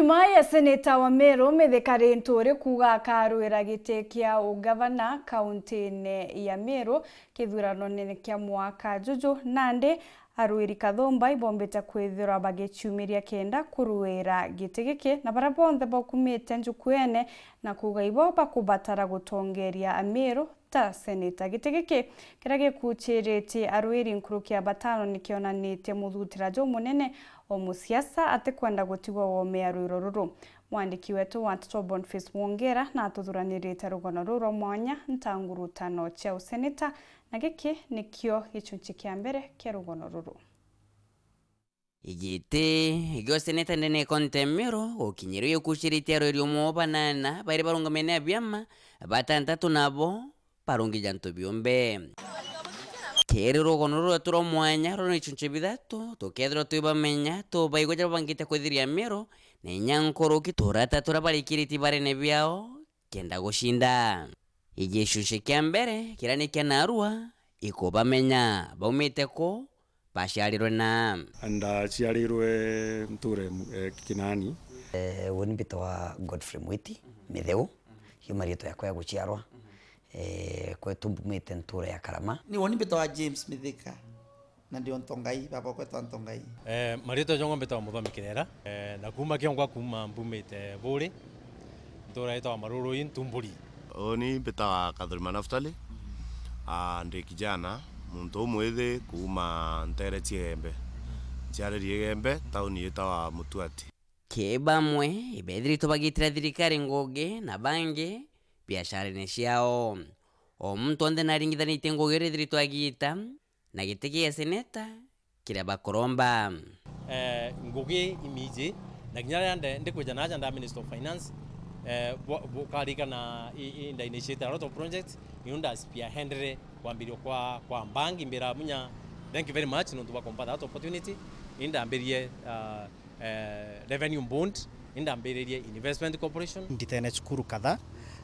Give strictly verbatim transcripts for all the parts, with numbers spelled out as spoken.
Nyuma ya seneta wa Meru Mithika Linturi kuuga akaruira giti kia ugavana kauntiine ya Meru kithuranone kia mwaka juju, nandi aruiri kathumba ibombite kwithirwa bagiciumiria kenda kuruira giti giki, na baria bonthe baukumite njukuene na kuuga ibo bakubatara gutongeria Ameru ta seneta. Giti giki kiria gikuuchiritie aruiri nkuruki ya batano nikionanitie muthutira jumunene o musiasa atikwenda gutigwa woomea rwiro ruru. Mwandiki wetu wa nteto Boniface Mwongera natuthuranirite rugono ruru rwa mwanya nta ngurutano cia useneta, na giki nikio gichunchi kia mbere kia rugono ruru. Igiti gio seneta ndene Conte Mero gukinyirwa ikuciritie arweri umwe o banana bairi barungamene na biama batantatu nabo barungi ja ntu biumbe. Kiri rugono ruru rwetu rwa mwanya ruri na ichunchi bithatu, tukethirwa twibamenya, tubaigua jaria babangite kwithiria Mero, na inya nkuruki turata turia barikiritie barene biao kenda gucinda. Igicunchi kia mbere kiria ni kia narua, ikubamenya baumite ku, baciarirwe na. Ndaciarirwe nture, eh, Kinani. Eh, uni mbitwa Godfrey Mwiti Mitheu, hiu mariitwa yakwa ya guciarwa. Eh, kwetu mbumite nture ya Karama. Ni woni mbitwa James Mithika, na ndi o Ntongai, baba okwa etwa Ntongai. Eh, mariitwa jongwa mbitwa Muthomi Kirera, eh, na kuuma kiongwa kuuma mbumite Buri, ntura itwa Marurui, Ntumburi. Uni mbitawa Kathurima Naftali. Ah, ndi kijana, muntu umwithi kuuma ntere cia Igembe. Nciaririe Igembe, tauni itawa Mutuati. Ki bamwe ibethiritwe bagitira thirikari ngugi na bangi biasharene ciao. O muntu onthe naringithanitie ngugi iria ithiritwe agita na giti gia seneta kiria bakuromba. Eh, ngugi imiji, na kinya riria nde-, ndikwija naja nda Minister of Finance, eh, bu-, bukarikana i-, i-, nda initiate a lot of projects, niu nda spearheadire kwambirio kwa, kwa mbangi mbira munya, thank you very much nontu bwa kumpa that opportunity. Ni ndambirie, ah, eh, revenue bond, ni ndambiririe investment corporation. Nditene cukuru kadhaa,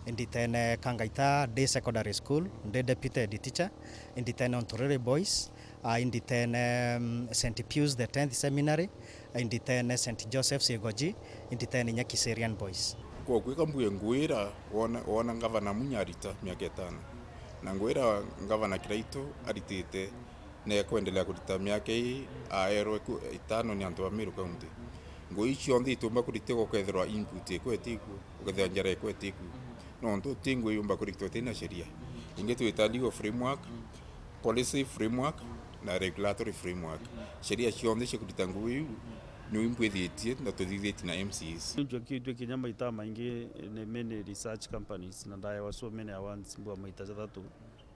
nditene Kangaita Day Secondary School, ndi deputy head teacher, nditene Ontorere Boys, ah, inditene, mm, Saint Pius the tenth Seminary, inditene Saint Joseph's Igoji, inditene inya Kiserian Boys. Kwa kwika mbuge ngwira wona, wona ngavana Munya arita miaka itano, na ngwira ngavana Kiraitu aritite, na ekwendelea kurita miaka ii aerwe ku-, itano ni antu ba Meru County. Ngui cionthe itumba kurita gukethirwa input ikwa itiku, ukethirwa njara ikwa itiku. Nontu ti ngui yumba kuritwa tina sheria. Ingi twita legal framework, policy framework na regulatory framework. Sheria cionthe cia kurita ngugi iu niu imbwithitie na tuthithitie na M C As. Nijua kiu jwa kinya maita maingi ni many research companies, na ndaewa so many awards mbua maita jathatu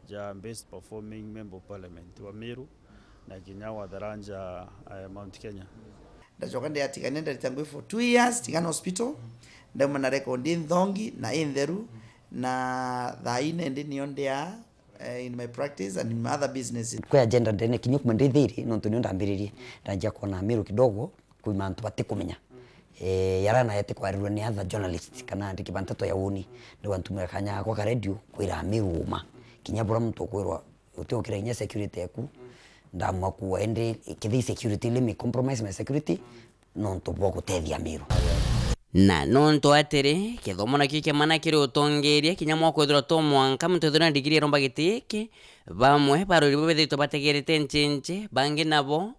ja best performing member of parliament wa Meru na kinya wa Tharanja, eh, Mount Kenya. Ndacoka ndiatigania ndarita ngugi for two years, Tigana Hospital. Ndauma na record inthongi na intheru, na thaa ine ndi nio ndia, eh, in my practice and in my other businesses. Kwi agenda ndene kinya kuma ndi thiiri, nontu nio ndambiririe, ndanjia kwona Meru kidogo kwi mantu batikumenya. Eh, yara na yete kwarirwa ni other journalist kana andiki ba nteto ya uni, ndio antumira kanya gakwa ka radio kwira Meru uma. Kinya bura muntu ukwirwa uti ukira kinya security yaku, ndamua kuwa, indi kethii security, let me compromise my security nontu bwa gutethia Meru. Na nontu atiri, kithomo nakio kia mana kiri utongeria kinya mwa kwithirwa to mwanka muntu ethirwe na ndigiri iromba giti giki, bamwe barori bo bethiritwe bategerete nchinchi, bangi nabo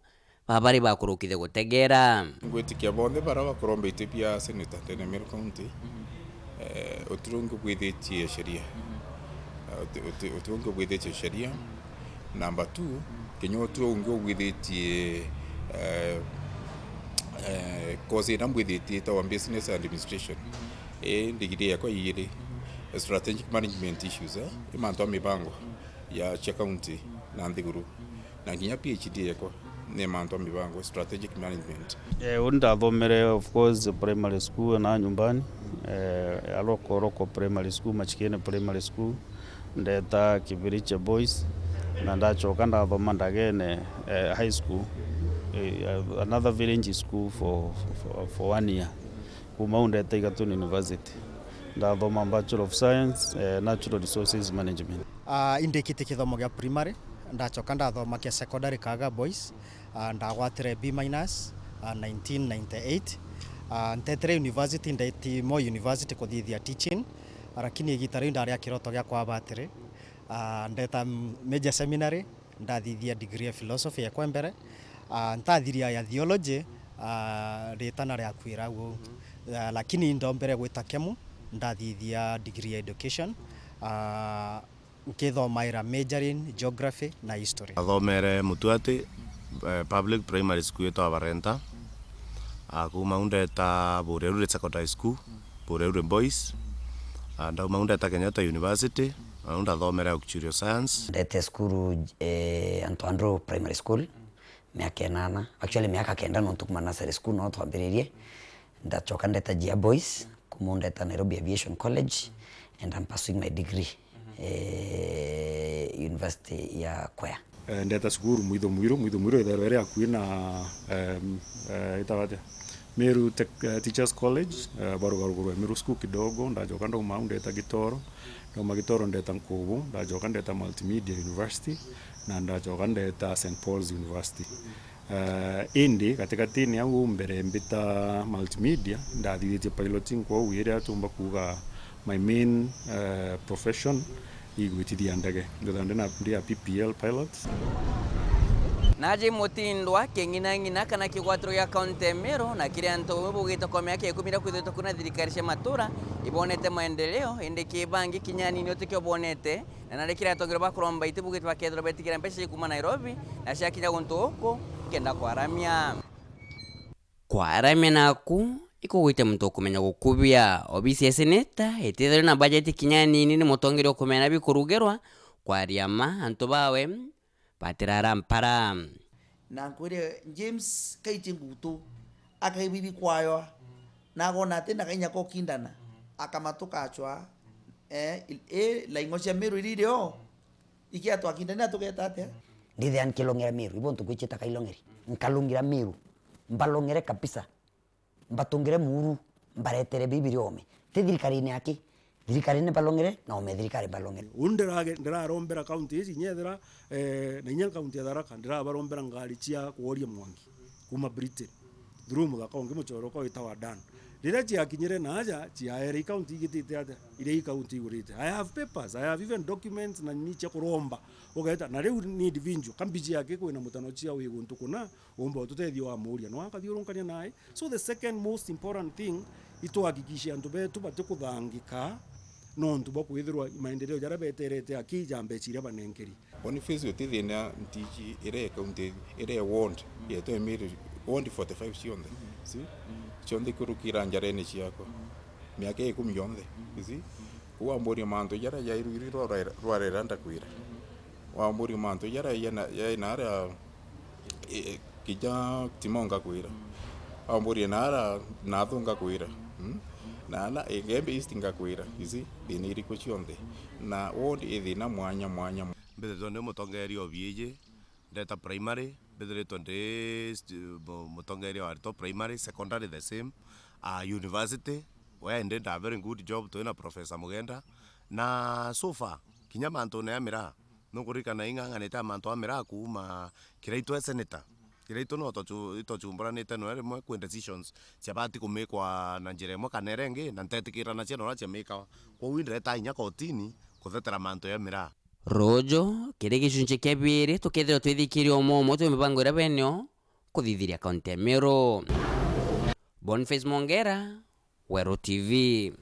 babari bakurukithia gutegera. Ngwitikia bonthe bara bakuromba iti bia seneta ndene ya Meru County, eh, uti rungi ubwithitie sheria. Eh, uti, uti, uti rungi ubwithitie sheria. Number two, kinya uti rungi ubwithitie, eh, eh, course ina mbwithitie itawa business administration. Eh, ndigiri yakwa igiri, strategic management issues, eh, i mantu a mibango ya cia county na nthiguru. Na kinya P H D yekwa ni mantu a mibango, strategic management. Eh, uni ndathomere, of course, primary school na nyumbani, eh, a local, local primary school, Machikene Primary School, ndeta Kibiriche Boys, na ndachoka ndathoma Ndagene, eh, High School, eh, another village school for, for, for one year. Kuma u ndeta Egerton University. Ndathoma Bachelor of Science, eh, Natural Resources Management. Ah, indikite kithomo gia primary, ndachoka ndathoma kia secondary Kaga Boys, ah, ndagwatire B minus, ah, nineteen ninety-eight. Ah, ntetire university, ndeti Moi University kuthithia teaching, lakini igita riu ndari a kiroto giakwa batiri. Ah, ndeta Major Seminary, ndathithia degree ya philosophy ekwa mbere. Ah, ntathiria ya theology, ah, ritana riakuira uu. Ah, lakini ndombere gwita KEMU, ndathithia degree ya education. Ah, nkithomaira majoring geography na history. Athomere Mutuati, eh, Public Primary School itwa Barenta. Ah, kuma u ndeta Bureure Secondary School, Bureure Boys. Ah, ndauma u ndeta Kenyatta University, au ndathomere Auxiliary Science. Ndete cukuru, eh, Antoandro Primary School, miaka inana. Actually, miaka kenda nontu kuma nursery school no twambiririe. Ndachoka ndeta Jia Boys, kuma u ndeta Nairobi Aviation College, and I'm pursuing my degree, eh, University ya Kwea. Eh, ndeta cukuru Mwithu Mwiru, Mwithu Mwiru ithairwa iri akui na, em, eh, itawa atia? Meru Tech-, eh, Teachers College, eh, barugarugu rwa Meru School kidogo, ndachoka ndauma au ndeta Gitoro, ndauma Gitoro ndeta Nkubu, ndachoka ndeta Multimedia University, na ndachoka ndeta Saint Paul's University. Eh, indi gatigatiine au mbere mbita Multimedia, ndathithitie piloting, kwou iria tumba kuuga my main, eh, profession igwitithia ndege. Ndetha ndi na, ndi a P P L pilot. Naji Mutindwa, king'inang'ina kana kigwatiro gia kaunti ya Meru, na kiri antu bamwe bugite kwa miaka ikumi iria kwithirite kuna thirikari cia matura ibonete maendeleo, indi ki bangi kinya anini utikio bonete, na nari kiri atongeria ba kuromba iti bugite bakethirwa betikira mbeca cia kuma Nairobi na ciakinya guntu guku kenda kwaramia. Kwaramia naku ikugwite muntu ukumenya gukubia. Obisi ya seneta itithiritwe na bajeti kinya nini, ni mutongeria ukumenya na bikurugirwa kwaria ma antu bawe batirara mpara. Na nkwire James kaitie ngutu, akaibibi kwayo, na agona ati na kainya kokindana, akamatuka acwa, eh, il-, eh, laing'o cia Meru iria irio, ikia twakindania tugeta atia? Ndithia nkilong'era Meru, ibo ntuku ici ta kailong'eri. Nkalung'ira Meru, mbalong'ere kabisa. Mbatungire muuru, mbaretere bibi riome. Ti thirikarine aki, thirikarine balong'ere, na ome thirikari balong'ere. Uu ndirage-, ndirarombera kaunti ici inya ethira, eh, na inya kaunti ya Tharaka, ndirabarombera ngari cia kworia mwangi kuma Britain, through muthaka ungi muchoroka witawa Dan. Riria ciakinyire naaja, ciaere i kaunti igitite atia? Iria i kaunti igurite. I have papers, I have even documents na ni cia kuromba. Ugeeta, na riu ni individual, kambiji yake kwina mutano cia wi guntu kuna, umba ututethia wamuria, no akathiurunkania nae. So the second most important thing, itwahakikishe antu betu batikuthangika nontu bwa kwithirwa maendeleo jaria beterete aki ja mbeca iria banenkeri. Boniface utithina ntiji iria e county, iria e ward, yetu e Meru, ward forty-five cionthe. Si? Cionthe ikurukira njarene ciakwa. Miaka ikumi yonthe. Si? Kwou wamburia mantu jaria jairu iru rwarera, rwarera ndakwira. Wamburia mantu jaria yena, yena aria, e, e, kija Timo ngakwira. Wamburia naara nathu ngakwira. Mm? Na, na, e, Igembe East ngakwira. You see? Thina iriku cionthe. Na ward i thina mwanya, mwanya. Mbithiritwe ndi mutongeria o B A J, ndeta primary, mbithiritwe ndi st-, mu-, mutongeria wa aritwa primary, secondary the same, ah, university, we ndi nda very good job, twina Professor Mugenda. Na so far, kinya mantune ya miraa, nukuririkana ing'ang'anite a mantu a miraa kuuma Kiraitu e senator. Kiraitu no tochu-, itocumburanite noe rimwe kwi decisions ciabati kumikwa na njira imwe kana iria ingi, na ntetikiranacia na uria ciamikawa. Kwou indireta inya kotini kuthetera mantu ya miraa. Ruuju, kiri gicunci kia biiri, tukethirwa twithikiria umwe umwe twi mibango iria benio kuthithiria kaunti ya Meru. Boniface Mwongera, Weru T V.